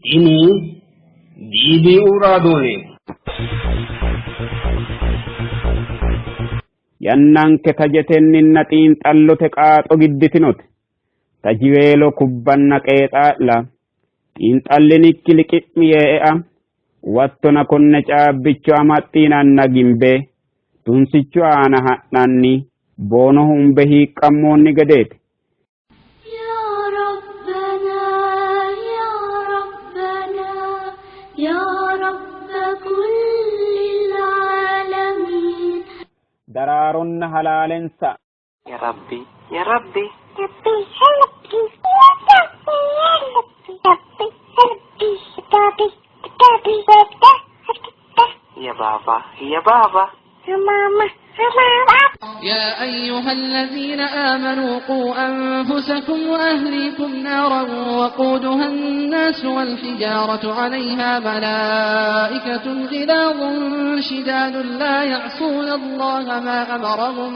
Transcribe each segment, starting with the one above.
Tini DBU raadooneeti. Yannanke tajetenninna xiinxallote qaaxo gidditinote. Tajiweelo kubbanna qeexaa'la, xiinxallinikki liqi'mi yee ea, uwattona konne caabbicho amaxxinanna gimbe tunsichu aana ha'nanni boonoho umbe hiiqqammoonni gedeeti. يا ربنا يا ربنا يا رب كل العالمين Daraaronna halaalensa. Ya Rabbi, Ya Rabbi. Rabbi, Rabbi, Rabbi, Rabbi, Rabbi, Rabbi, Rabbi, Rabbi, Ya Baba, Ya Baba. Mama, Mama. يا أيها الذين آمنوا قوا أنفسكم وأهليكم نارا وقودها الناس والحجارة عليها ملائكة غلاظ شداد لا يعصون الله ما أمرهم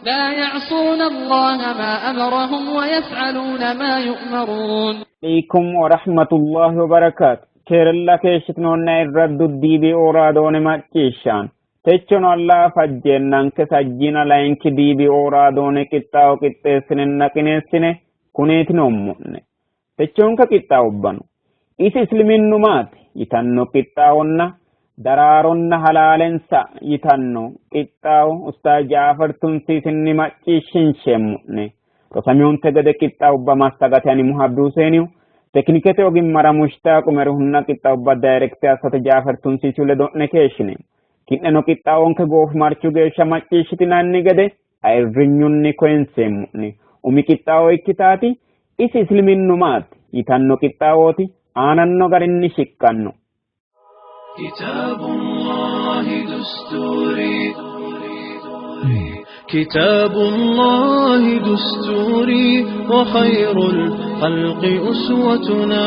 لا يعصون الله ما أمرهم ويفعلون ما يؤمرون. عليكم ورحمة الله وبركاته. Keerella keeshshitinoonna irraddu DBO raadoone macciishshaan. Techono Allah fajjeennanke sajjina layinki DBO raadoone qixxaawo qixxeessinenna qineessine kuneeti noommo'ne. Techoonka qixxaawubbano isi isliminnu maati yitanno qixxaawonna daraaronna halaalensa yitanno qixxaawo Ustaaz Jaafar Tunsiisinni macciishshinsheemmo'ne. Rosamiyonte gede qixxaawubba massagate ani Muhabbi Huseenihu tekinikete ogimmara Mushtaaq Umerihunna qixxaawubba dayirekte assate Jaafar Tunsiisihu ledo'ne keeshshine. Ki'neno qixxaawonke goofimarchu geeshsha macciishshitinanni gede ayirrinyunni koyinseemmo'ne. Umi qixxaawo ikkitaati isi isliminnu maati yitanno qixxaawooti aananno garinni shiqqanno. كتاب الله دستوري كتاب الله دستوري وخير الخلق أسوتنا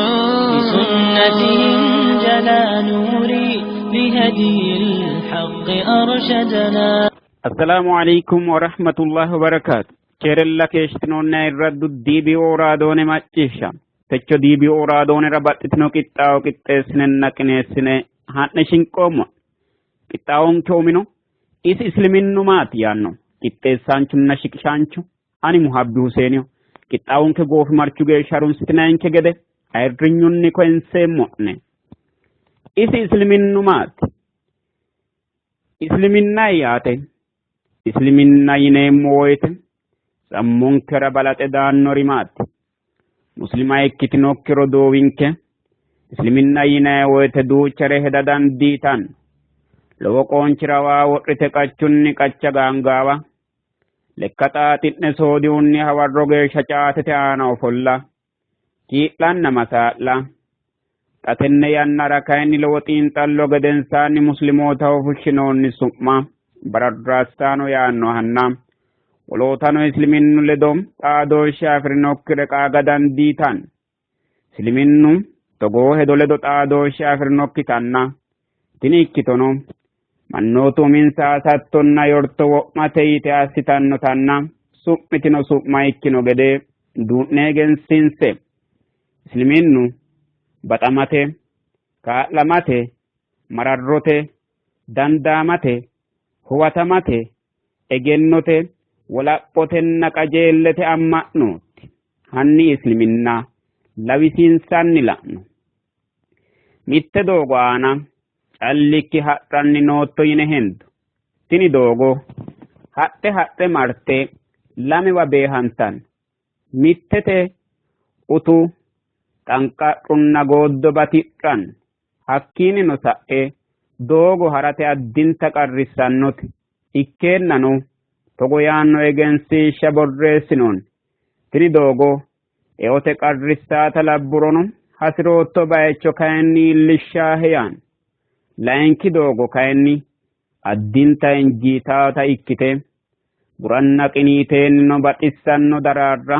بسنته انجلى نوري لهدي الحق أرشدنا. Assalaamu alaikum wa rahmatullahi wa barakaatu. Keerella keeshshitinoonna irraddu DBO raadoone macciishsha. Techo DBO raadoonera baxxitino qixxaawo qixxeessinenna qineessine ha'ne shinqoommo. Qixxaawonke umino isi isliminnu maati yaanno. Qixxeessaanchunna shiqishaanchu ani Muhabbi Huseeniho. Qixxaawonke goofimarchu geeshsha harunsitinayinke gede ayirrinyunni koyinseemmo'ne. Isi isliminnu maati? Isliminna yaate isliminna yineemmo woyite sammunkera balaxe daannori maati? Muslima ikkitinokki roduuwinke isliminna yinanni woyite duuchare heda dandiitanno. Lowo qoonchira waa wodhite qachunni qacha gaangaawa, lekka xaaxi'ne soodihunni hawarro geeshsha caatete aana ofolla, kii'lanna masaa'la. Xa tenne yannara kayinni lowo xiinxallo gedensaanni muslimootaho fushshinoonni su'ma bararraassaano yaannohanna wolootano isliminnu ledo xaadooshshe afi'rinokkire qaaga dandiitanno. Isliminnu togoo hedo ledo xaadooshshe afi'rinokkitanna tini ikkitono mannootu uminsa hasattonna yorto wo'mate yite assitannotanna su'mitino su'ma ikkino gede duu'ne egensiinse. Isliminnu baxamate, kaa'lamate, mararrote, dandaamate, huwatamate, egennote, wolaphotenna qajeellete amma'nooti. Hanni isliminna lawisiinsanni la'no. Mitte doogo aana callikki ha'ranni nootto yine hendo. Tini doogo hadhe hadhe marte lamewa beehantanno. Mittete utu xanqa'runna gooddo batidhanno. Hakkiinnino sa'e doogo ha'rate addinta qarrissannote. Ikkeennano togo yaanno egensiishsha borreessinoonni. Tini doogo eote qarrissaata labburono hasi'rootto bayicho kayinni iillishshaahe yaanno. Layinki doogo kayinni addinta injiitaata ikkite guranna qiniiteennino baxissanno daraarra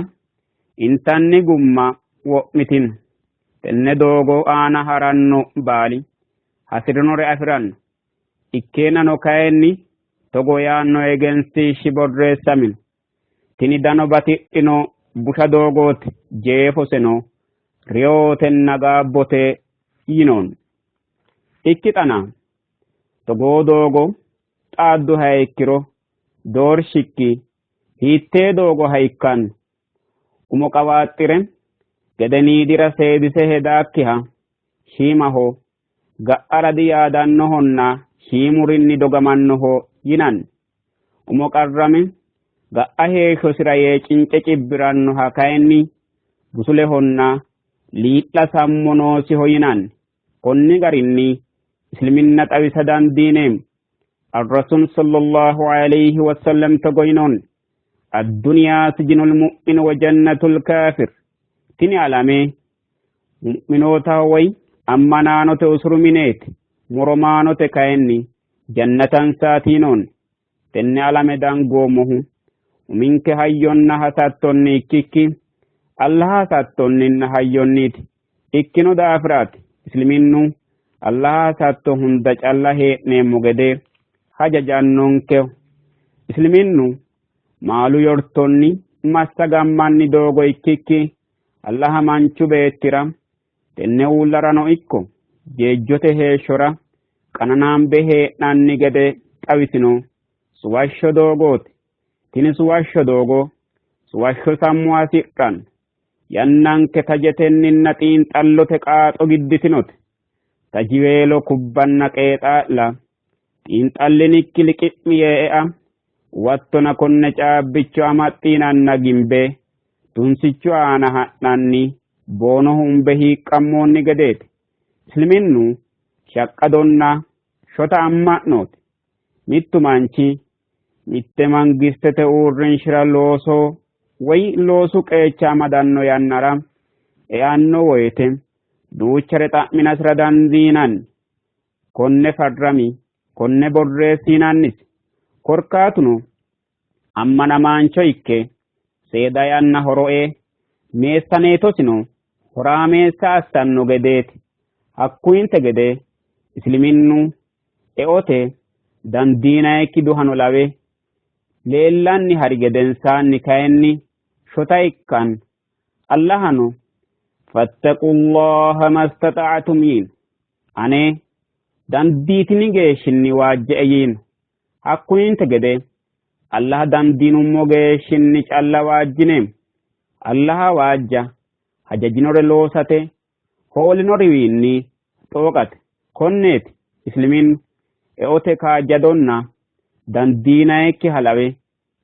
intanni gumma wo'mitino. Tenne doogo aana haranno baali hasi'rinore afi'ranno. Ikkeennano kayinni togo yaanno egensiishshi borreessamino. Tini dano batidhino busha doogooti, jeefoseno reyootenna gaabbote yinoonni. Ikkixana togoo doogo xaadduha ikkiro doorshikki hiittee doogoha ikkanno? Umo qawaaxxire gedeniidira seedise hedaakkiha shiimaho ga'ara diyaadannohonna shiimurinni dogamannoho yinanni. Umo qarrame ga'a heeshshosira yee cince cibbirannoha kayinni busulehonna lii'la sammo noosiho yinanni. Konni garinni isliminna xawisa dandiineemmo. Ar-Rasuul sallallahu alayhi wa sallam togo yinoonni. Addunyaa sijinul mu'min wa jannatul kaafir. Tini alame mu'minootaho woy ammanaanote usuru mineeti. Moromaanote kayinni jannatansaati yinoonni. Tenne alame dangoommohu uminke hayyonna hasattonni ikkikki Allaha hasattonninna hayyonniiti. Ikkino daafiraati isliminnu Allaha hasatto hunda calla hee'neemmo gede hajajannonke. Isliminnu maalu yortonni massagammanni doogo ikkikki Allaha manchu beettira tenne uullarano ikko jeejjote heeshshora qananaambe hee'nanni gede xawisino suwashsho doogooti. Tini suwashsho doogo suwashsho sammu hasidhanno. Yannanke tajetenninna xiinxallote qaaxo gidditinote. Tajiweelo kubbanna qeexaa'la xiinxallinikki liqi'mi yee ea wattona konne caabbicho amaxxiinanna gimbe tunsichu aana ha'nanni boonoho umbe hiiqqammoonni gedeeti. Isliminnu shaqqadonna shota amma'nooti. Mittu manchi mitte mangistete uurrinshira looso woy loosu qeecha amadanno yannara eanno woyte duuchare xa'minasira dandiinanni. Konne farrami, konne borreessi yinannisi. Korkaatuno ammanamaancho ikke seeda yanna horo ee meessaneetosino horaameessa assanno gedeeti. Hakkuyinte gede isliminnu eote dandiinayikki duhano lawe leellanni hari gedensaanni kayinni shota ikkanno. Allahano fattaqullaha mastata'atum yiino. Ane dandiitini geeshshinni waajje'e yiino. Hakkuyinte gede Allaha dandiinummo geeshshinni calla waajjineemmo. Allaha waajja hajajinore loosate hoolinoriwiinni xooqate. Konneeti isliminnu eote kaajjadonna dandiinayikki halawe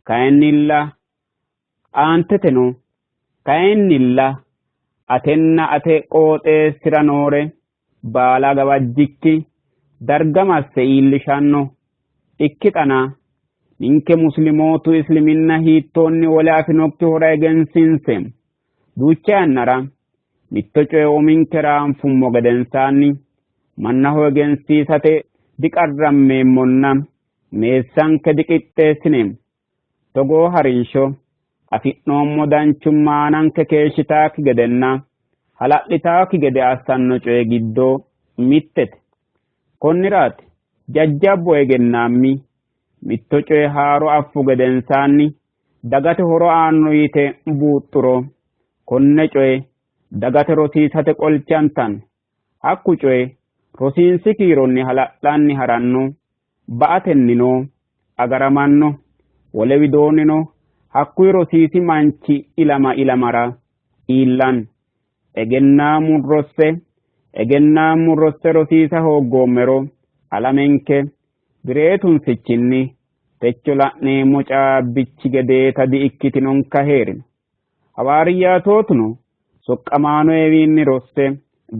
kayinnilla aanteteno kayinnilla atenna ate qooxeessira noore baala gawajjikki darga masse iillishanno. Ikkixana ninke muslimootu isliminna hiittoonni wole afinokkihura egensiinseemmo. Duucha yannara mitto coye uminkera anfummo gedensaanni mannaho egensiisate diqarrammeemmonna meessanke diqixxeessineemmo. Togoo harinsho afi'noommo danchumma aananke keeshshitaakki gedenna hala'litaakki gede assanno coyi giddo mittete. Konniraati jajjabbu egennaammi mitto coye haaro affu gedensaanni dagate horo aanno yite buuxxuro konne coye dagate rosiisate qolchantanno. Hakku coyi rosiinsi kiironni hala'lanni haranno, ba''atennino agaramanno. Wole widoonnino hakkuyi rosiisi manchi ilama ilamara iillanno. Egennaamu rosse egennaammu rosse rosiisa hooggoommero alamenke biree tunsichinni techo la'neemmo caabbichi gedeeta di''ikkitinonka hee'rino. Hawaariyaatootuno soqqamaanoewiinni rosse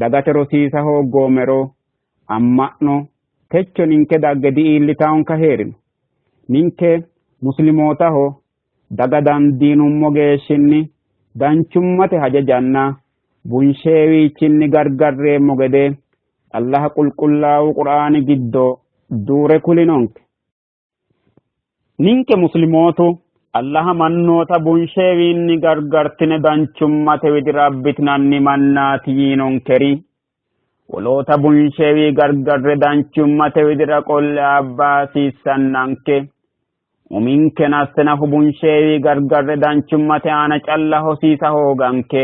dagate rosiisa hooggoommero amma'no techo ninke dagge di''iillitaonka hee'rino. Ninke muslimootaho daga dandiinummo geeshshinni danchummate hajajanna bunsheewiichinni gargarreemmo gede Allaha qulqullaawu Qur'aani giddo duure kulinonke. Ninke muslimootu Allaha mannoota bunsheewiinni gargartine danchummate widira abbitinanni mannaati yiinonkeri woloota bunsheewii gargarre danchummate widira qolle abba hasiissannanke. Uminkena assinafu bunsheewi gargarre danchummate aana calla hosiisa hooganke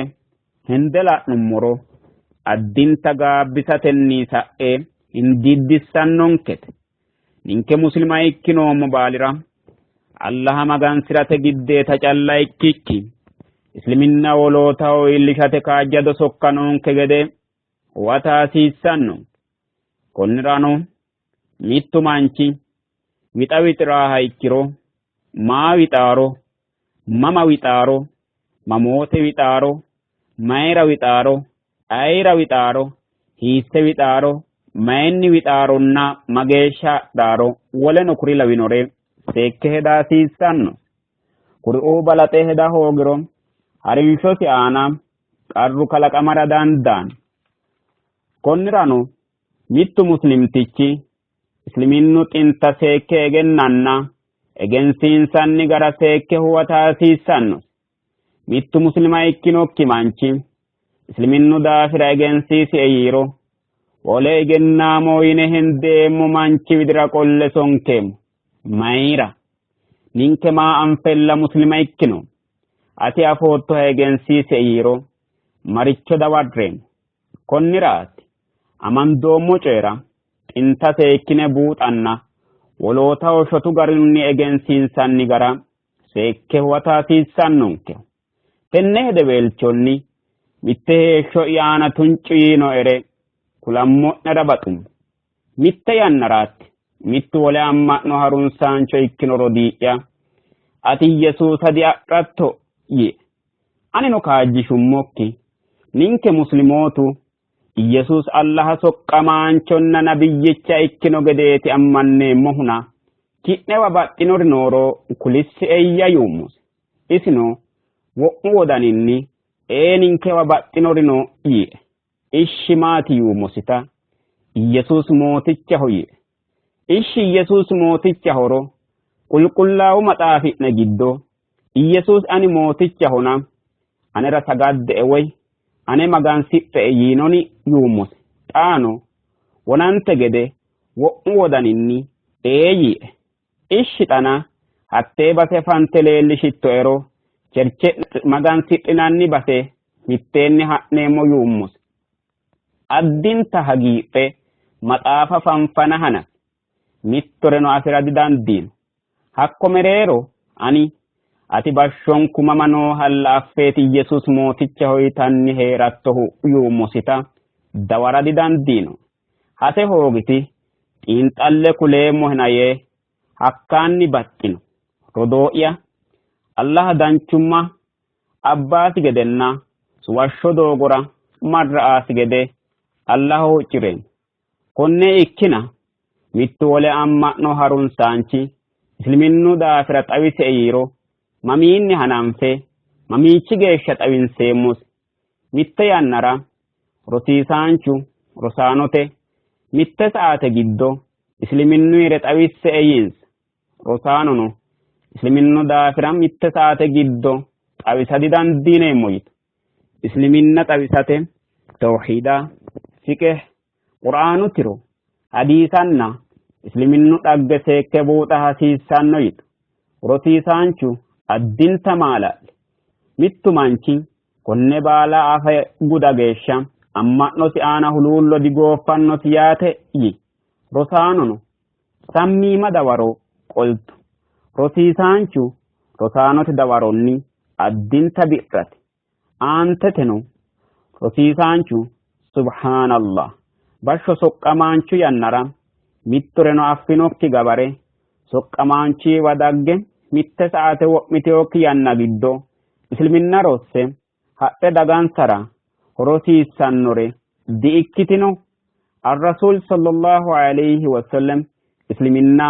hende la'nummoro addinta gaabbisatenni sa'e hindiiddissannonkete. Ninke muslima ikkinoommo baalira Allaha magansi'rate giddeeta calla ikkikki isliminna wolootaho iillishate kaajjado sokka noonke gede huwata hasiissanno. Konnirano mittu manchi wixa wixiraaha ikkiro maa wixaaro, mama wixaaro, mamoote wixaaro, mayira wixaaro, ayira wixaaro, hiisse wixaaro, mayinni wixaaronna mageeshsha adhaaro woleno kuri lawinore seekke heda hasiissanno. Kuriuu balaxe heda hoogiro harinshosi aana qarru kalaqamara dandaanno. Konnirano mittu muslimtichi isliminnu xinta seekke egennanna egensiinsanni gara seekke huwata hasiissanno. Mittu muslima ikkinokki manchi isliminnu daafira egensiisie yiiro wole egennaamo yine hendeemmo manchi widira qolle sonkeemmo. Mayira? Ninke maa anfella muslima ikkino? Ati afoottoha egensiisie yiiro maricho dawarreemmo? Konniraati amandoommo coyira xinta seekkine buuxanna wolootaho shotu garinni egensiinsanni gara seekke huwata hasiissannonke. Tenne hedeweelchonni mitte heeshsho'ya aana tuncu yiinoere kulammo'nera baxummo. Mitte yannaraatti mittu wole amma'no harunsaancho ikkino rodii'ya ati Yesuusa diadhatto yiie. Anino kaajjishummokki ninke muslimootu Yesuus Allaha soqqamaanchonna nabiyyicha ikkino gedeeti ammanneemmohuna ki'newa baxxinori nooro kulissi eyya yuummosi. Isino wo'mu wodaninni ee ninkewa baxxinori no yiie. Ishshi maati yuummosita Yesuus mootichaho yiie. Ishshi Yesuus mootichahoro qulqullaawu maxaafi'ne giddo Yesuus ani mootichahona anera sagadde''e woy ane magansidhe''e yiinoni yuummosi. Xaano wonante gede wo'mu wodaninni ee yiie. Ishshi xana hattee base fante leellishittoero cherche magansidhinanni base mitteenni ha'neemmo yuummosi. Addinta hagiidhe maxaafa fanfana hanafi. Mittoreno afi'ra didandiino. Hakko mereero ani ati bashshonku mama noohalla affeeti Yesuus mootichaho yitanni hee'rattohu yuummosita dawara didandiino. Hase hoogiti xiinxalle kuleemmohena yee hakkaanni baxxino. Rodoo'ya Allaha danchumma abbaasi gedenna suwashsho doogora marra'aasi gede Allaha huucci'reemmo. Konne ikkina mittu wole amma'no harunsaanchi isliminnu daafira xawisie yiiro mamiinni hananfe mamiichi geeshsha xawinseemmosi? Mitte yannara rosiisaanchu rosaanote mitte saate giddo isliminnuire xawisse''e yiinsa. Rosaanono isliminnu daafira mitte saate giddo xawisa didandiineemmo yitu. Isliminna xawisate tawhiida, fiqh, qur'aanu tiro, hadiisanna isliminnu dhagge seekke buuxa hasiissanno yitu. Rosiisaanchu addinta maala'li. Mittu manchi konne baala afe guda geeshsha amma'nosi aana huluullo digooffannosi yaate yi. Rosaanono sammiima dawaro qoltu. Rosiisaanchu rosaanote dawaronni addinta bi'rate. Aanteteno rosiisaanchu subhaanallah bashsho soqqamaanchu yannara mittoreno affinokki gabare soqqamaanchiwa dagge mitte saate wo'mitinokki yanna giddo isliminna rosse hadhe dagansara horosiissannore di''ikkitino. Ar-Rasuul sallallahu alayhi wasallam isliminna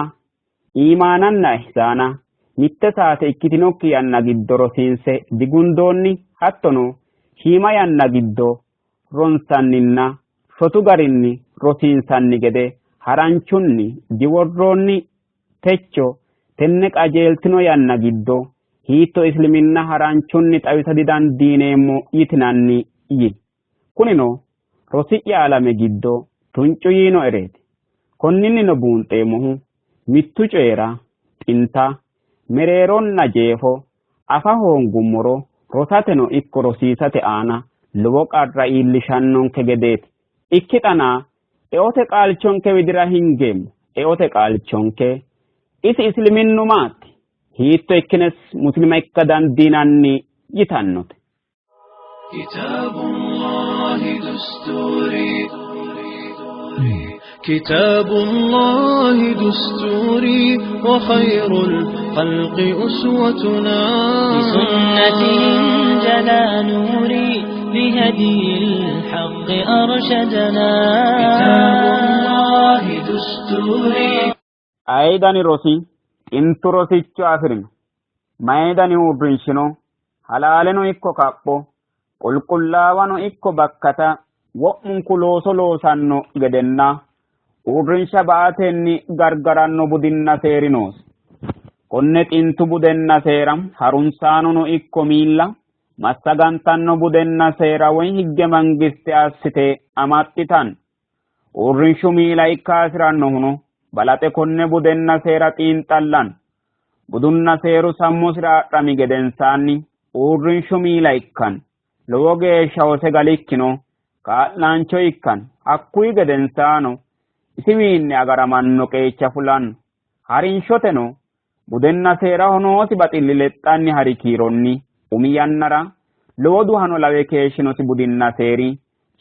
iimaananna ihsaana mitte saate ikkitinokki yanna giddo rosiinse digundoonni, hattono shiima yanna giddo ronsanninna shotu garinni rosiinsanni gede haranchunni diworroonni. Techo tenne qajeeltino yanna giddo hiitto isliminna haranchunni xawisa didandiineemmo yitinanni yi. Kunino rosi'ya alame giddo tuncu yiinoereeti. Konninnino buunxeemmohu mittu coyira xinta mereeronna jeefo afa hoongummoro rosateno ikko rosiisate aana lowo qarra iillishannonke gedeeti. Ikkixana eote qaalchonke widira hingeemmo. Eote qaalchonke isi isiliminnu maati? Hiitto ikkines muslima ikka dandiinanni yitannote. كتاب الله دستوري كتاب الله دستوري وخير الخلق أسوتنا بسنته انجلى نوري لهدي الحق أرشدنا كتاب الله دستوري Ayi dani rosi xintu rosicho afi'rino. Mayi dani uurrinshino halaaleno ikko kapho qulqullaawano ikko bakkata wo'munku looso loosanno gedenna uurrinsha ba'atenni gargaranno budinna seeri noosi. Konne xintu budenna seera harunsaanono ikko miilla massagantanno budenna seera woy higge mangiste assite amaxxitanno. Uurrinshu miila ikka hasi'rannohuno balaxe konne budenna seera xiinxallanno. Budunna seeru sammosira adhami gedensaanni uurrinshu miila ikkanno. Lowo geeshsha hose galikkino kaa'laancho ikkanno. Hakkuyi gedensaano isiwiinni agaramanno qeecha fulanno. Harinshoteno budenna seeraho noosi baxilli lexxanni hari kiironni umi yannara lowo duhano lawe keeshshinosi budinna seeri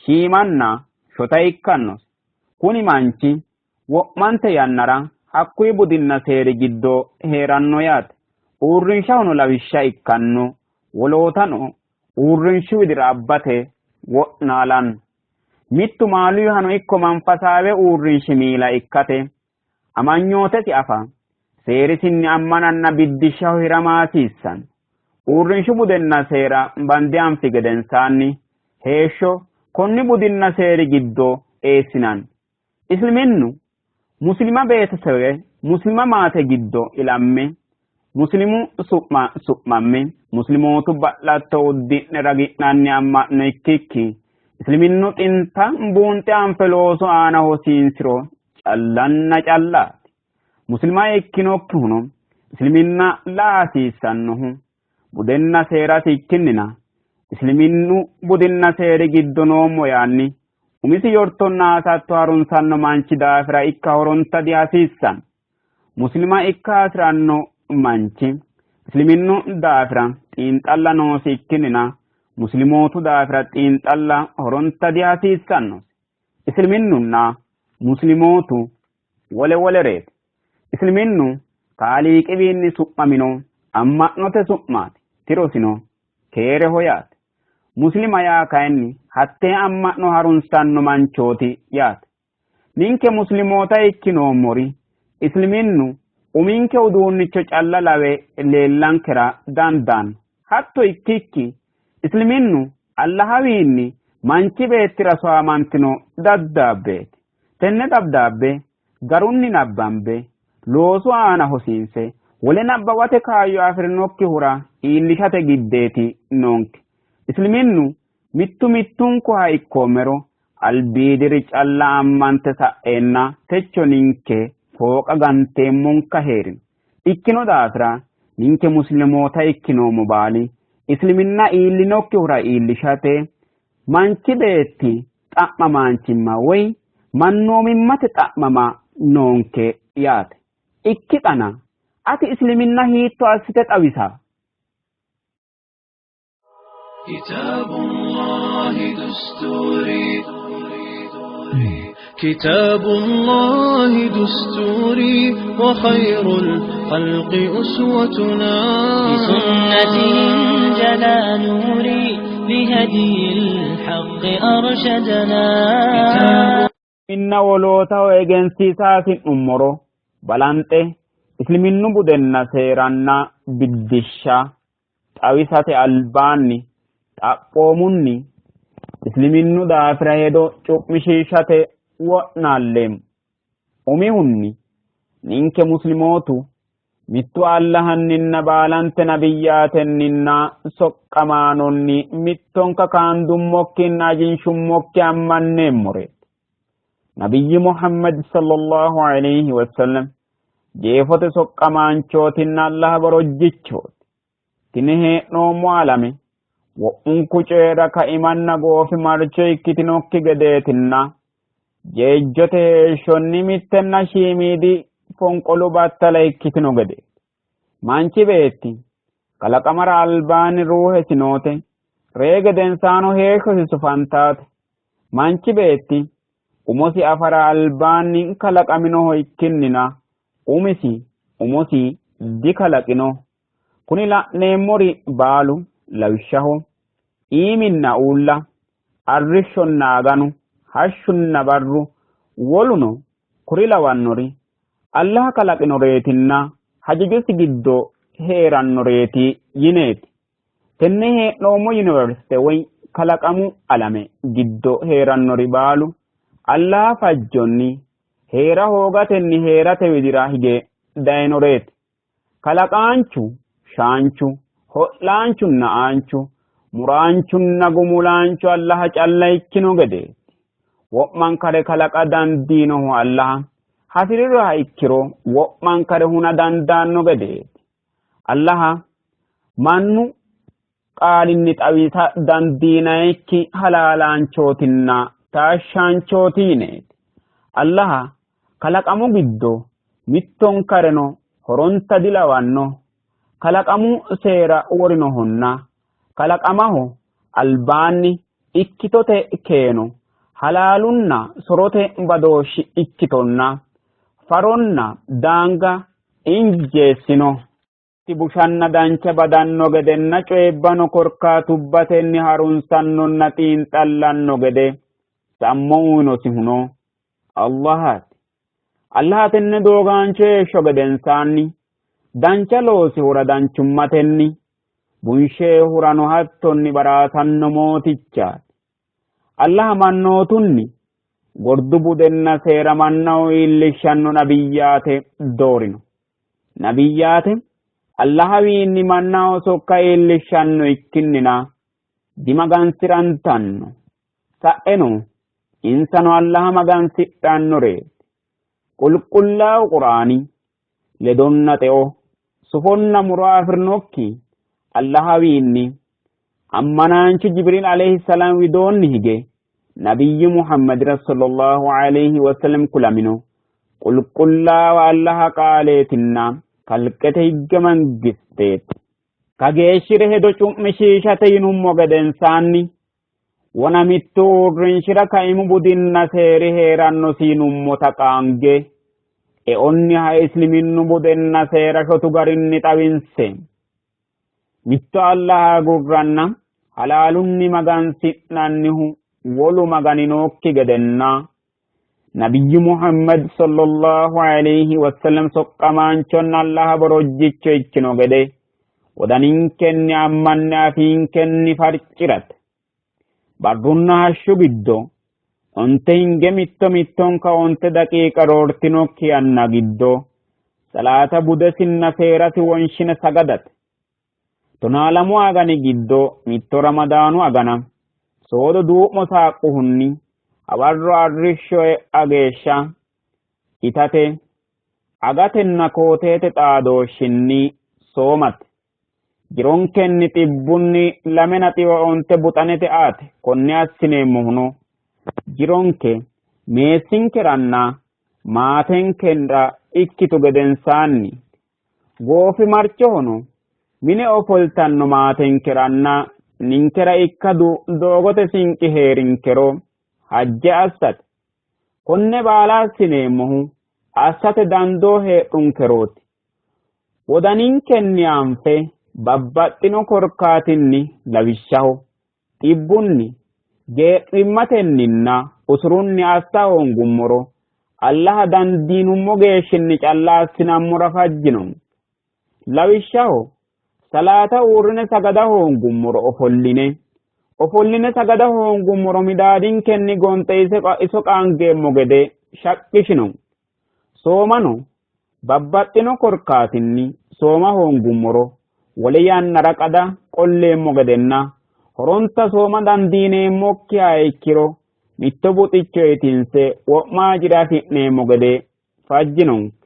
shiimanna shota ikkannosi. Kuni manchi wo'mante yannara hakkuyi budinna seeri giddo hee'ranno yaate. Uurrinshahono lawishsha ikkanno wolootano uurrinshu widira abbate wo'naalanno. Mittu maaluyihano ikko manfasaawe uurrinshi miila ikkate amanyootesi afa seerisinni ammananna biddishshaho hirama hasiissanno. Uurrinshu budenna seera bande anfi gedensaanni heeshsho konni budinna seeri giddo eessinanni. Isiliminnu muslima beetesewe muslima maate giddo ilamme muslimu su'ma su'mamme muslimootu ba'latto uddi'ne ragi'nanni amma'no ikkikki isiliminnu xinta buunxe anfe loosu aana hosiinsiro callanna callaati. Muslima ikkinokkihuno isiliminna laa hasiissannohu budenna seerasi ikkinnina isiliminnu budinna seeri giddo noommo yaanni umisi yortonna hasatto harunsanno manchi daafira ikka horonta dihasiissanno. Muslima ikka hasi'ranno manchi isiliminnu daafira xiinxalla noosi ikkinnina muslimootu daafira xiinxalla horonta dihasiissannosi. Isiliminnunna muslimootu wole wolereeti. Isiliminnu kaaliiqiwiinni su'mamino amma'note su'maati. Tirosino keereho yaate. Muslima yaa kayinni hattee amma'no harunsanno manchooti yaate. Ninke muslimoota ikkinoommori isiliminnu uminke uduunnicho calla lawe leellankera dandaanno. Hatto ikkikki isiliminnu Allahawiinni manchi beettira soamantino dabdaabbeeti. Tenne dabdaabbe garunni nabbambe loosu aana hosiinse wole nabbawate kaayyo afi'rinokkihura iillishate giddeeti noonke. Isiliminnu mittu mittunkuha ikkoommero albiidiri calla ammante sa'eenna techo ninke fooqa ganteemmonka hee'rino. Ikkino daafira ninke muslimoota ikkinoommo baali isiliminna iillinokkihura iillishate manchi beetti xa'mamaanchimma woy mannoomimmate xa'mama noonke yaate. Ikkixana ati isiliminna hiitto assite xawisa? كتاب الله دستوري كتاب الله دستوري وخير الخلق أسوتنا بسنته انجلى نوري لهدي الحق أرشدنا Inna wolootaho egensiisa hasi'nummoro balanxe isiliminnu budenna seeranna biddishsha xawisate albaanni xaphoomunni isiliminnu daafira hedo cu'mishiishate wo'naalleemmo. Umihunni ninke muslimootu mittu Allahanninna baalante nabiyyaatenninna soqqamaanonni mittonka kaandummokkinna ajinshummokki ammanneemmoreeti. Nabiyyi Muhammad sallallahu alayhi wasallam Jeefote soqqamaanchootinna Allaha borojjichooti. Tini hee'noommo alame wo'munku coyira kaimanna goofimarcho ikkitinokki gedeetinna jeejjote heeshshonni mittenna shiimiidi fonqolu battala ikkitino gede. Manchi beetti kalaqamara albaanni ruuhesi noote, ree gedensaano heeshshosi sufantaate. Manchi beetti umosi afara albaanni kalaqaminoho ikkinnina umisi umosi dikalaqino. Kuni la'neemmori baalu lawishshaho iiminna uulla, arrishshonna aganu, hashshunna barru, woluno kuri lawannori Allaha kalaqinoreetinna hajajosi giddo hee'rannoreeti yineeti. Tenne hee'noommo yuniversite woy kalaqamu alame giddo hee'rannori baalu Allaha fajjonni hee'ra hoogatenni hee'rate widira hige dayinoreeti. Kalaqaanchu, shaanchu, ho'laanchunna aanchu, muraanchunna gumulaanchu Allaha calla ikkino gedeeti. Wo'mankare kalaqa dandiinohu Allaha hasi'rinoha ikkiro wo'mankare huna dandaanno gedeeti. Allaha mannu qaalinni xawisa dandiinayikki halaalaanchootinna taashshaanchooti yineeti. Allaha kalaqamu giddo mittonkareno horonta dilawanno. Kalaqamu seera worinohonna kalaqamaho albaanni ikkitote keeno, halaalunna sorote badooshshi ikkitonna faronna daanga injeessino. Bushanna dancha badanno gedenna coyibbano korkaatubbatenni harunsannonna xiinxallanno gede sammo uyinosihuno Allahaati. Allaha tenne doogaancho heeshsho gedensaanni dancha loosihura danchummatenni bunsheehurano hattonni baraasanno mootichaati. Allaha mannootunni gordu budenna seera mannaho iillishshanno nabiyyaate doorino. Nabiyyaate Allahawiinni mannaho sokka iillishshanno ikkinnina dimagansi'rantanno. Sa'eno insano Allaha magansidhannoreeti. Qulqullaawu Quraani ledonna xeo sufonna muro afi'rinokki Allahawiinni ammanaanchu Jibriil alayhi salaam widoonni hige nabiyyu Muhammadira sallallahu alayhi wasallam kulamino qulqullaawa Allaha qaaleetinna kalqete higge mangisteeti. Kageeshshire hedo cu'mishiishate yinummo gedensaanni wona mittu uurrinshira kaimu budinna seeri hee'rannosi yinummota qaange eonniha isliminnu budenna seera shotu garinni xawinse mitto Allaha agurranna halaalunni magansi'nannihu wolu magani nookki gedenna nabiyyu Muhammad sallallahu alayhi wasallam soqqamaanchonna Allaha borojjicho ikkino gede wodaninkenni ammanne afiinkenni farci'rate. Barrunna hashshu giddo onte hinge mitto mittonka onte daqiiqa roortinokki yanna giddo salaata budesinna seerasi wonshine sagadate. Tonaalamu agani giddo mitto Ramadaanu agana soodo duu'mo saaqquhunni hawarro arrishsho e'a geeshsha itate, agatenna kooteete xaadooshshinni soomate. Jironkenni xibbunni 2.9 buxanete aate. Konne assineemmohuno jironke meessinkeranna maatenkera ikkitu gedensaanni goofimarchohono mine ofoltanno maatenkeranna ninkera ikkadu doogote sinqi hee'rinkero hajje assate. Konne baala assineemmohu assate dandoo heedhunkerooti. Wodaninkenni anfe babbaxxino korkaatinni lawishshaho dhibbunni, gee'rimmatenninna usurunni assa hoongummoro Allaha dandiinummo geeshshinni calla assinammora fajjinonke. Lawishshaho salaata uurrine sagada hoongummoro ofolline, ofolline sagada hoongummoro midaadinkenni gonxe iso qaangeemmo gede shaqqishinonke. Soomano babbaxxino korkaatinni sooma hoongummoro wole yannara qada qolleemmo gedenna horonta sooma dandiineemmokkiha ikkiro mitto buxicho itinse wo'ma ajire afi'neemmo gede fajjinonke.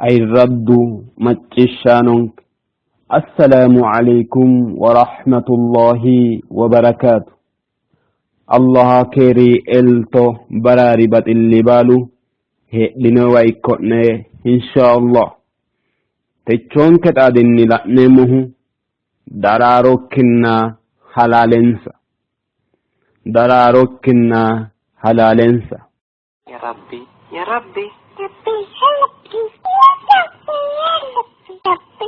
Ayirraddu macciishshaanonke assalaamu alaikum wa rahmatullahi wa barakaatu. Allaha keeri elto baraari baxilli baalu heedhinowa ikko'ne inshaallah. Techoonke xaadinni la'neemmohu daraarokkinna halaalensa. Daraarokkinna halaalensa. Ya Rabbi, Ya Rabbi. Rabbi, Rabbi, Rabbi, Rabbi, Rabbi,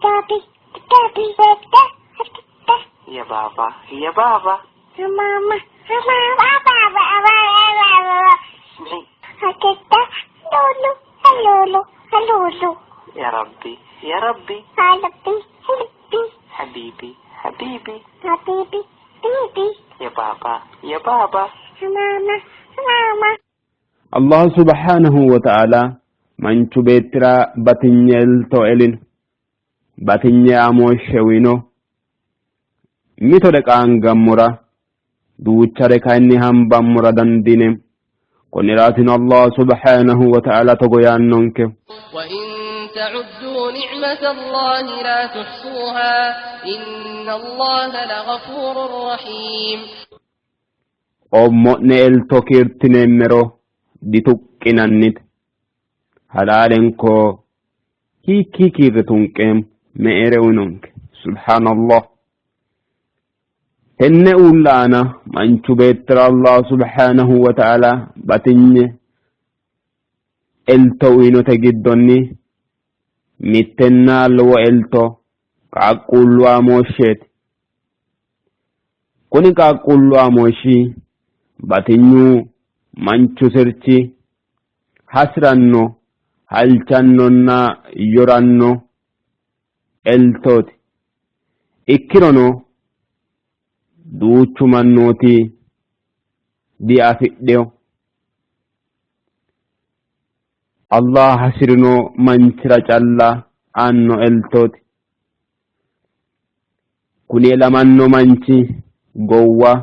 Rabbi, Rabbi, Rabbi, Ya Baba, Ya Baba. Mama, Mama, Baba, Baba, اسمعي. هكذا لولو لولو لولو يا ربي، يا ربي. ربي ربي حبيبي، حبيبي. حبيبي بيبي يا بابا، يا بابا. ماما ماما Allah subhanahu wa ta'ala manchu beettira batinye elto elino batinye amooshshe uyino mitore qaangammora duuchare kayinni hambammora dandiineemmo. Konniraatino Allah subhanahu wa ta'ala togo yaannonke. وإن تعدوا نعمة الله لا تحصوها إن الله لغفور رحيم Oommo'ne elto kiirtineemmero dituqqinannite. Halaalenko hiikkii kiirre tunqeemmo me'ere uyinonke. Subhanallah. Tenne uulla aana manchu beettira Allah subhanahu wa ta'ala batinye elto uyinote giddonni mittenna lowo elto qaaqquullu aamooshsheeti. Kuni qaaqquullu aamooshshi batinyu manchu sirchi hasi'ranno, halchannonna yoranno eltooti. Ikkirono duuchu mannooti diafidhino. Allah hasi'rino manchira calla aanno eltooti. Kuni elamanno manchi gowwa,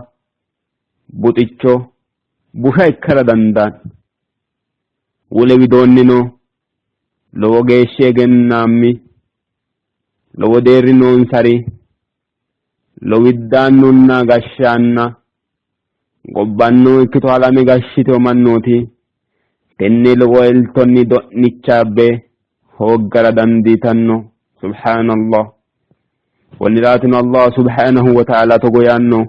buxicho, busha ikkara dandaanno. Wole widoonnino lowo geeshshi egennaammi, lowo deerri noonsari, lowiddaannunna gashshaanna gobbanno ikkito alame gashshitino mannooti tenne lowo eltonni do'nichaabbe hooggara dandiitanno. Subhaanallah. Konniraatino Allah subhaanahu wa ta'ala togo yaanno.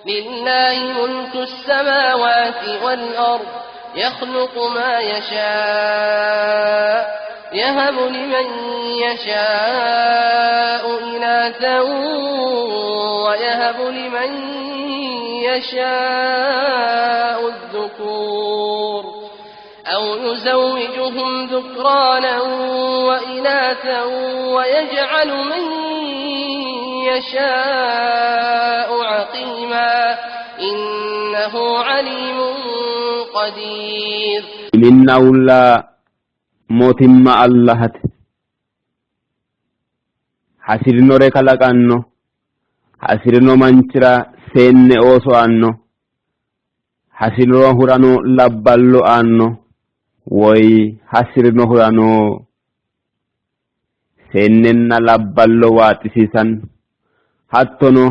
لله ملك السماوات والأرض يخلق ما يشاء يهب لمن يشاء إناثا ويهب لمن يشاء الذكور أو يزوجهم ذكرانا وإناثا ويجعل من يشاء عقيما إنه عليم قدير Minna uulla mootimma Allahate. Hasi'rinore kalaqanno. Hasi'rino manchira seenne ooso aanno. Hasi'rinohurano labballo aanno. Woy hasi'rinohurano seennenna labballo waaxisiisanno. Hattono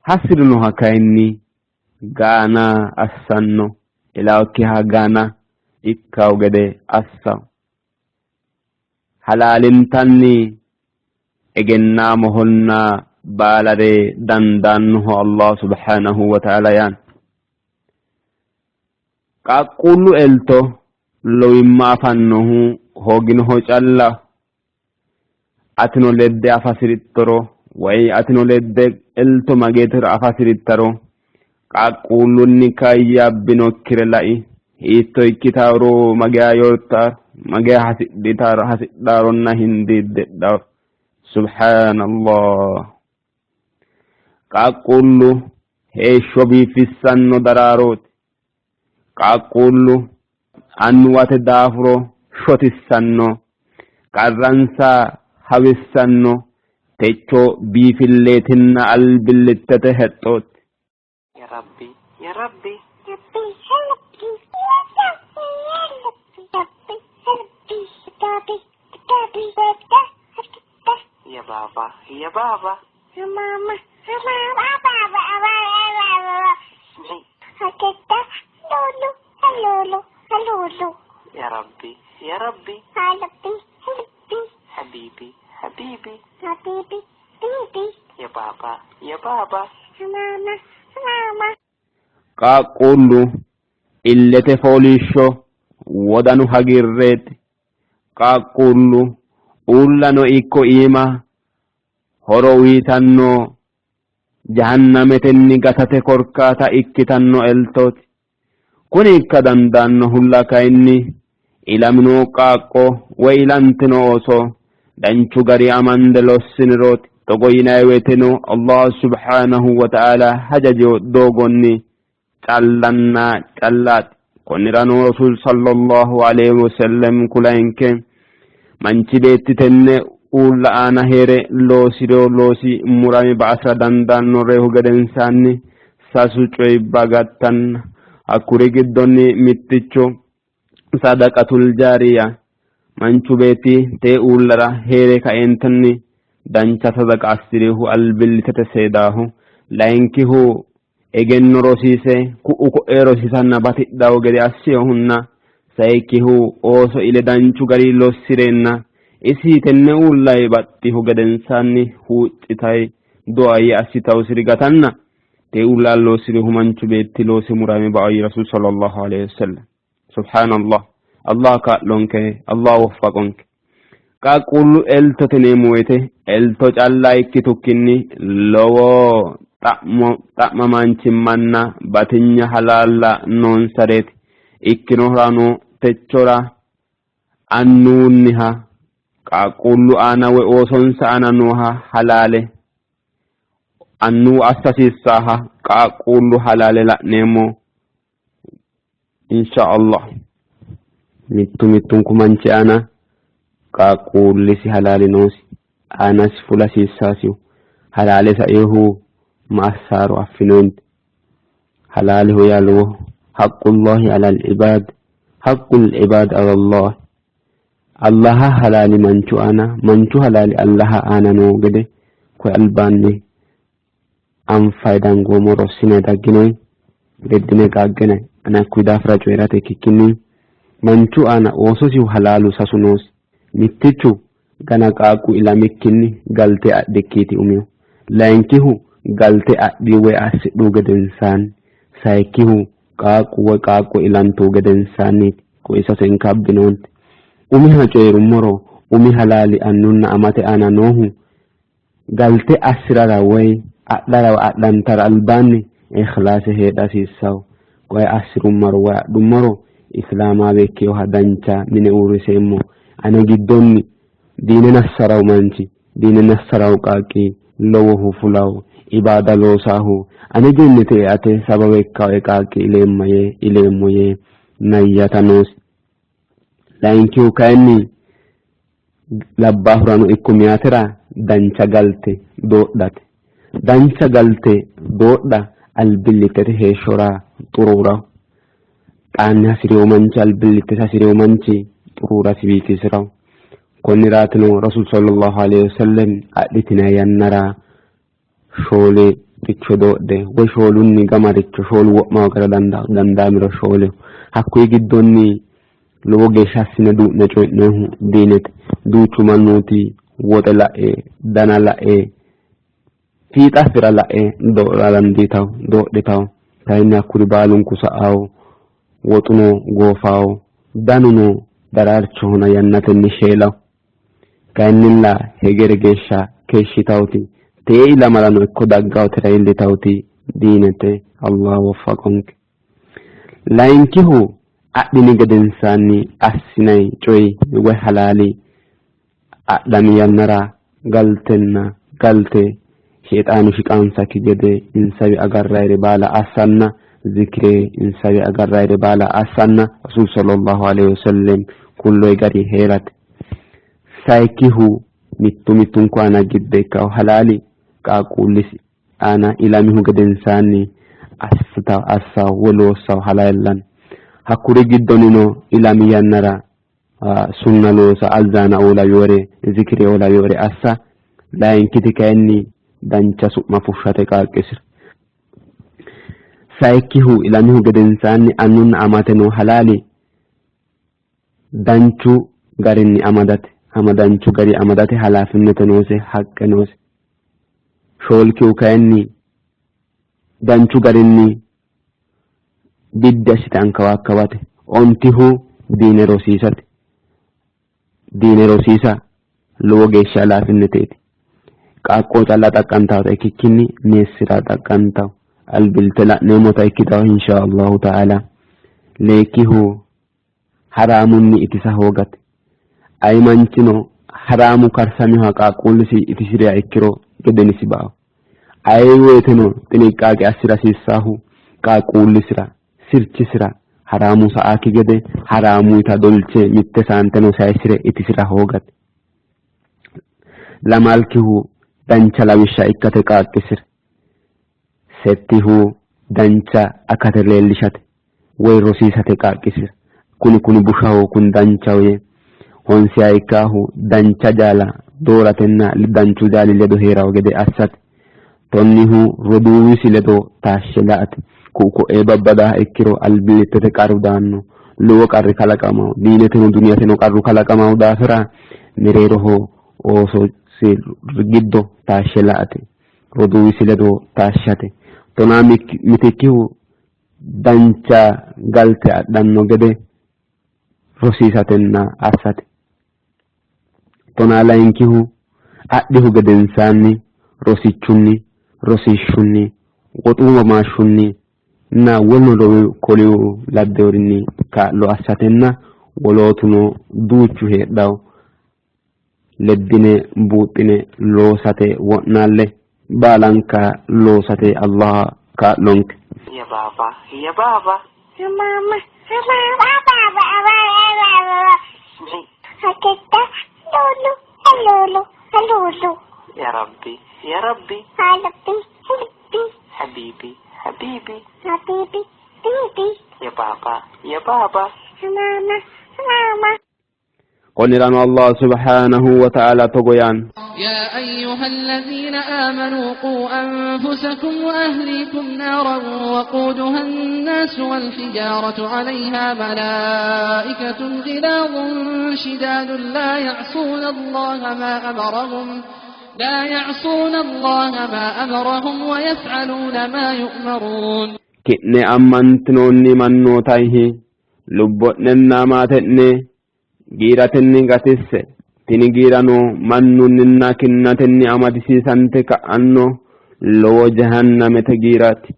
hasi'rinoha kayinni gaana assanno. Ilaakkiha gaana ikkawo gede assawo. Halaalintanni egennaamohonna baalare dandaannoho Allah subhanahu wa ta'ala yaanno. Qaaqquullu elto lowimma afannohu hooginoho calla. Atino ledde afa hasi'rittoro woy atino ledde elto mageetero afa hasi'rittaro qaaqquullunni kayyabbinokkire lai. Hiitto ikkitaaro mageya yortaaro mageya hasidhitaaro hasidhaaronna hindiiddedhaaro. Subhanallah. Qaaqquullu heeshsho biifissanno daraarooti. Qaaqquullu annuwate daafuro shotissanno, qarransa hawissanno, techo biifilleetinna albillittete hexxooti. Ya Rabbi, Ya Rabbi. Rabbi, Rabbi, Rabbi, Rabbi, Rabbi, Rabbi. Baby baby bebe يا بابا يا بابا ماما ماما بابا بابا اسمعي هكذا لولو لولو لولو يا ربي يا ربي حبيبي حبيبي حبيبي حبيبي حبيبي بيبي يا بابا يا بابا ماما ماما Qaaqquullu illete fooliishsho wodanu hagiirreeti. Qaaqquullu uullano ikko iima horo uyitanno jahannametenni gatate korkaata ikkitanno eltooti. Kuni ikka dandaannohulla kayinni ilamino qaaqqo woy ilantino ooso danchu gari amande lossinirooti. Togo yinanni woyteno Allah subhanahu wa ta'ala hajajo doogonni callanna callaati. Konnirano Rasuul sallallahu alayhi wasallam kulanke manchi beetti tenne uulla aana hee're loosiro loosi murame ba"asira dandaanno reyihu gedensaanni sasu coyibba gattanna hakkuri giddonni mitticho sadaqatul jaariya manchu beetti tee uullara hee're kaeentinni dancha sadaqa assi'rihu albillitete seedaaho. Layinkihu egenno rosiise ku'u ko'ee rosiisanna batidhawo gede assinohunna sayikkihu ooso ile danchu gari lossi'reenna isi tenne uullayi baxxihu gedensaanni huuccitayi du'ayi assitawosiri gatanna tee uulla loosi'rihu manchu beetti loosi murame bao yii Rasuul sallallahu alayhi wasallam. Subhaanallah. Allah kaa'lonke, Allah woffaqonke. Qaaqquullu eltote yineemmo woyte elto calla ikkitukkinni lowo xa'mo xa'mamaanchimmanna batinya halaalla noonsareeti. Ikkinohurano techora annuwunniha qaaqquullu aana woy oosonsa aana nooha halaale annuwu assa hasiissaaha qaaqquullu halaale la'neemmo insha Allah. Mittu mittunku manchi aana qaaqquullisi halaali noosi. Aanasi fula hasiissaasihu halaale saehu ma assaaro affinoonte. Halaaleho yaa lowoho. Haqqullahi alal ibaad haqqul ibaad alallah. Allaha halaali manchu aana manchu halaali Allaha aana noo gede koye albaanni anfayi dangoommo rossine dagginoyi leddine qaaggine ane hakkuyi daafira coyi'rate ikkikkinni manchu aana oososihu halaalu sasu noosi. Mittichu gana qaaqqu ilamikkinni galte adhikkiiti umihu. Layinkihu galte adhi woy assidhu gedensaanni. Sayikkihu qaaqqu woy qaaqqo ilantu gedensaanniiti. Koye sasenka abbinoonte. Umiha coyi'rummoro umi halaali annunna amate aana noohu galte assi'rara woy adhara woy adhantara albaanni ikhlaase heedha hasiissawo. Koye assi'rummaro woy adhummoro islaamaawe ikkeyoha dancha mine uurriseemmo. Ane giddonni diine nassarawo manchi, diine nassarawo qaaqqi lowohu fulawo, ibaada loosaahu ane jennete eate sabawe ikkawoe qaaqqi ileemma yee ileemmo yee nayyata noosi. Layinkihu kayinni labbaahurano ikko meyaatera dancha galte doodhate. Dancha galte doodha albillittete heeshshora xuruuraho. Xaanni hasi'rino manchi albillittete hasi'rino manchi xuruurasi biifisi'raho. Konniraatino Rasuul sallallahu alayhi wasallam adhitinanni yannara shoole richo doodhe woy shoolunni gama richo shoolu wo'ma hoogara dandaamiro shooleho. Hakkuyi giddonni lowo geeshsha assine duu'ne coyi'noyihu diinete. Duuchu mannooti woxe la'e, dana la'e, fiixa fira la'e doodha dandiitawo, doodhitawo. Kayinni hakkuri baalunku sa'awo, woxuno goofawo, danuno daraarchohona yannatenni sheelawo. Kayinnilla hegere geeshsha keeshshitawoti tee ilamarano ikko daggawotera iillitawoti diinete. Allah woffaqonke. Layinkihu adhini gedensaanni assinay coyi woy halaali adhami yannara galtenna galte sheexaanu shiqaansakki gede insawi agarrayire baala assanna zikire insawi agarrayire baala assanna Rasuul sallallahu alayhi wasallam kulloy gari hee'rate. Sayikkihu mittu mittunku aana gidde ikkahu halaali qaaqquullisi aana ilamihu gedensaanni assita assawo woy loossawo halaallanno. Hakkuri giddonnino ilami yannara Sunna loosa, azaanaoo lawinore, zikirioo lawinore assa, layinkiti kayinni dancha su'ma fushshate qaaqqisira. Sayikkihu ilamihu gedensaanni annunna amate noo halaali danchu garinni amadate, ama danchu gari amadate halaafinnete noose, haqqe noose. Shoolkihu kayinni danchu garinni biddi assite ankawaakkawate. Ontihu diine rosiisate. Diine rosiisa lowo geeshsha halaafinneteeti. Qaaqqoo calla xaqqantaata ikkikkinni meessira xaqqantawo. Albilte la'neemmota ikkitawo insha Allahu ta'ala. Leekkihu haraamunni itisa hoogate. Ayi manchino haraamu karsaminoha qaaqquullisi itisiriha ikkiro gedenisi baawo. Aye woyiteno xiniqqaaqe assi'ra hasiissaahu qaaqquullisira, sirchisira haraamu sa'aakki gede haraamuyita dolche mitte saanteno sayisi're itisira hoogate. Lamalkihu dancha lawishsha ikkate qaaqqisira. Settihu dancha akate leellishate woy rosiisate qaaqqisira. Kuni kuni bushaho kuni danchaho yee honsiha ikkaahu dancha jaala dooratenna danchu jaali ledo hee'rawo gede assate. Tonnihu roduuwisi ledo taashshe la''ate. Ku'u ko'ee babbadaaha ikkiro albillittete qarru daanno. Lowo qarri kalaqamawo. Diineteno duniyateno qarru kalaqamawo daafira mereeroho oososi giddo taashshe la''ate. Roduuwisi ledo taashshate. Tonaa mitikkihu dancha galte adhanno gede rosiisatenna assate. Tonaa layinkihu adhihu gedensaanni rosichunni, rosiishshunni, woxu womaashshunni na woluno koliu labbeorinni kaa'lo assatenna wolootuno duuchu heedhawo leddine buuxxine loosate wo'naalle baalanka loosate Allah kaa'lonke. Ya baba, ya baba. Ya mama, ya mama, baba, baba, Hakika, lulu, lulu, lulu. Ya Rabbi, ya Rabbi. Rabbi, Rabbi. Habibi, Habibi. Habibi, Bibi. Ya baba, ya baba. Ya mama, mama. Konnirano Allah subhanahu wa ta'ala togo yaanno. يا أيها الذين آمنوا قوا أنفسكم وأهليكم نارا وقودها الناس والحجارة عليها ملائكة غلاظ شداد لا يعصون الله ما أمرهم لا يعصون الله ما أمرهم ويفعلون ما يؤمرون Ki'ne ammantinoonni mannootahi Lubbo'nenna maate'ne giiratenni gatisse. Tini giirano mannunninna kinnatenni amadisiisante ka'anno lowo jahannamete giiraati.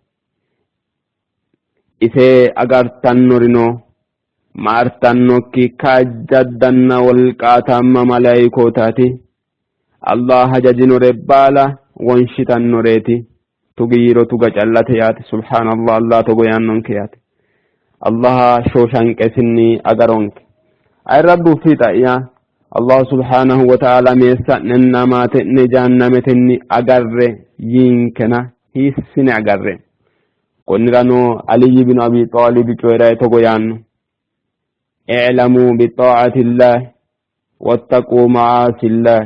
Ise agartannorino maartannokki kaajjaddanna wolqaataamma malaayikootaati. Allah hajajinore baala wonshitannoreeti. Tugi yiiro tuga callate yaate. Subhaanallah Allah togo yaannonke yaate. Allah shooshanqesinni agaronke. Ayirraddu fiixa'ya Allah subhaanahu wa ta'ala meessa'nenna maate'ne jahannametenni agarre yiinkena hiissine agarre? Konnirano Aliyi bin Abi Xaalib coyi'rayi togo yaanno. I'lamu bi ta'atillah wattaqu ma'asillah.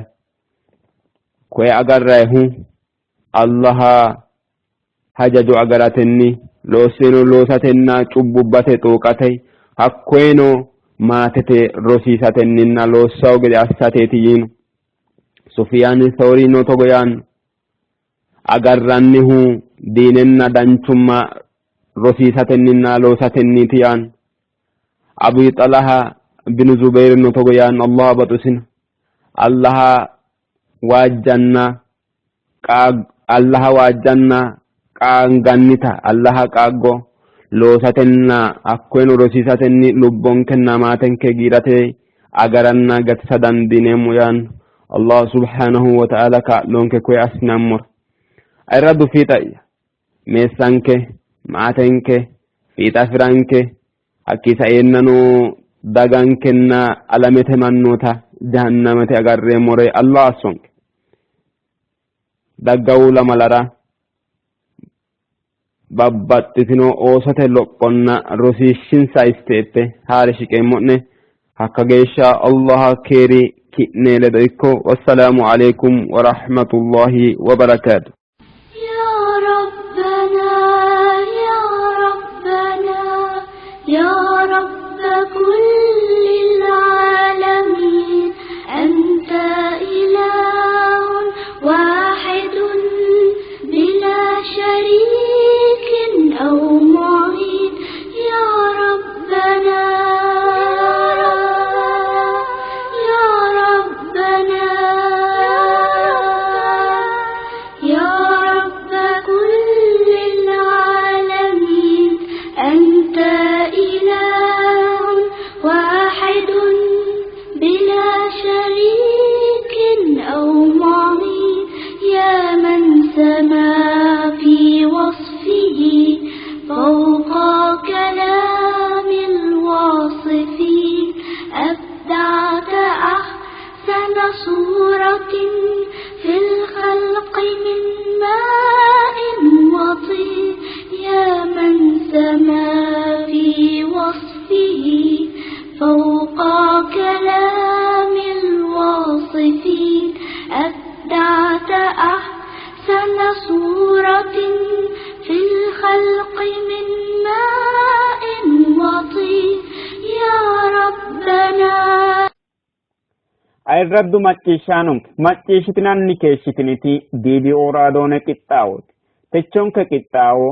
Koye agarrayihu Allaha hajajo agaratenni, loossino loosatenna cubbubbate xooqate, hakkoyeno maatete rosiisatenninna loossawo gede assateeti yiino. Sufiyaani Sawriino togo yaanno, agarrannihu diinenna danchumma rosiisatenninna loosatenniiti yaanno. Abu Xalaha binu Zubeyrino togo yaanno, Allah baxusina. Allaha waajjanna Allaha waajjanna qaangannita Allaha qaaggo loosatenna hakkoyeno rosiisatenni lubbonkenna maatenke giirate agaranna gatisa dandiineemmo yaanno. Allah subhanahu wa ta'ala kaa'lonke koye assinammora. Ayirraddu fiixa'ya meessanke maatenke fiixa firanke Hakkii saeennano dagankenna alamete mannoota jahannamete agarreemmore Allah assonke. Daggawu lamalara babbaxxitino oosote lophonna rosiishshinsa isteeppe haare shiqeemmo'ne. Hakka geeshsha Allaha keeri ki'ne ledo ikko. Wassalaamu alaikum wa rahmatullahi wa barakaatu. يا ربنا يا ربنا يا رب كل العالمين أنت إله واحد بلا شريك أو معين يا ربنا يا ربنا يا رب كل العالمين أنت إله واحد بلا شريك أو معين يا من سما في وصفه فوق كلام الواصفين أبدعت أحسن صورة في الخلق من ماء وطين يا من سما في وصفه فوق كلام الواصفين أبدعت أحسن صورة في الخلق من ماء وطين يا ربنا Ayirraddu macciishshaanonke macciishshitinanni keeshshitiniti DBO raadoone qixxaawooti. Techonke qixxaawo